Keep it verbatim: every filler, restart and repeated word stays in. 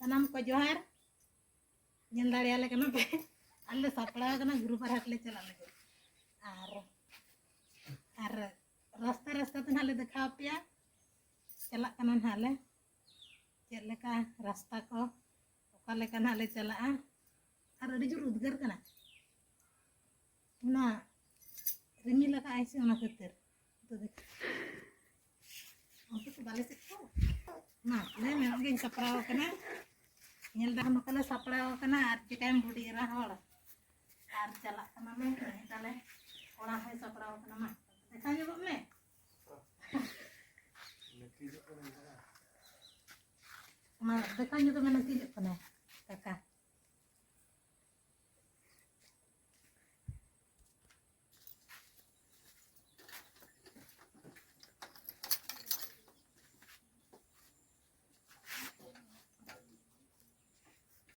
ᱥᱟᱱᱟᱢ ᱠᱚ ᱡᱚᱦᱟᱨ᱾ ᱧᱮᱞ ᱫᱟᱲᱮᱭᱟᱞᱮ ᱠᱟᱱᱟ ᱯᱮ, ᱟᱞᱮ ᱥᱟᱯᱲᱟᱣ ᱠᱟᱱᱟ ᱜᱩᱨᱩ ᱯᱟᱨᱦᱟᱴ ᱞᱮ ᱪᱟᱞᱟᱜ ᱞᱟᱹᱜᱤᱫ᱾ ᱟᱨ ᱟᱨ ᱨᱟᱥᱛᱟ ᱨᱟᱥᱛᱟ ᱛᱮ ᱱᱟᱦᱟᱜ ᱞᱮ ᱫᱮᱠᱷᱟᱣ ᱟᱯᱮᱭᱟ᱾ ᱪᱟᱞᱟᱜ ᱠᱟᱱᱟ ᱱᱟᱦᱟᱜ ᱞᱮ, ᱪᱮᱫ ᱞᱮᱠᱟ ᱨᱟᱥᱛᱟ ᱠᱚ, ᱚᱠᱟ ᱞᱮᱠᱟ ᱱᱟᱦᱟᱜ ᱞᱮ ᱪᱟᱞᱟᱜᱼᱟ᱾ ᱟᱨ ᱟᱹᱰᱤ ᱡᱳᱨ ᱩᱫᱽᱜᱟᱹᱨ ᱠᱟᱱᱟ᱾ ᱚᱱᱟ ᱨᱤᱢᱤᱞ ᱟᱠᱟᱫ ᱟᱭ ᱥᱮ, ᱚᱱᱟ ᱠᱷᱟᱹᱛᱤᱨ᱾ ᱱᱤᱛᱚᱜ ᱫᱚ ᱚᱱᱛᱮ ᱠᱚ ᱵᱟᱞᱮ ᱥᱮᱫ ᱠᱚ᱾ ᱢᱟ, ᱞᱟᱹᱭ ᱢᱮ, ᱱᱚᱜᱼᱚᱭ ᱜᱤᱧ ᱥᱟᱯᱲᱟᱣ ᱟᱠᱟᱱᱟ᱾ ᱧᱮᱞ ᱫᱟᱢ ᱱᱚᱝᱠᱟ ᱞᱮ ᱥᱟᱯᱲᱟᱣ ᱟᱠᱟᱱᱟ, ᱟᱨ ᱪᱤᱠᱟᱹᱭᱟᱢ ᱵᱩᱰᱷᱤ ᱮᱨᱟ ᱦᱚᱲ᱾ ᱟᱨ ᱪᱟᱞᱟᱜ ᱠᱟᱱᱟᱞᱮ, ᱱᱩᱭ ᱛᱟᱞᱮ ᱠᱚᱲᱟ ᱦᱚᱸᱭ ᱥᱟᱯᱲᱟᱣ ᱟᱠᱟᱱᱟ᱾ ᱢᱟ, ᱫᱮᱠᱷᱟᱣ ᱧᱚᱜᱚᱜ ᱢᱮ᱾ ᱢᱟ, ᱫᱮᱠᱷᱟᱣ ᱧᱚᱜᱚᱜ ᱢᱮ, ᱱᱟᱹᱠᱤᱡᱚᱜ ᱠᱟᱱᱟᱭ ᱠᱟᱠᱟ᱾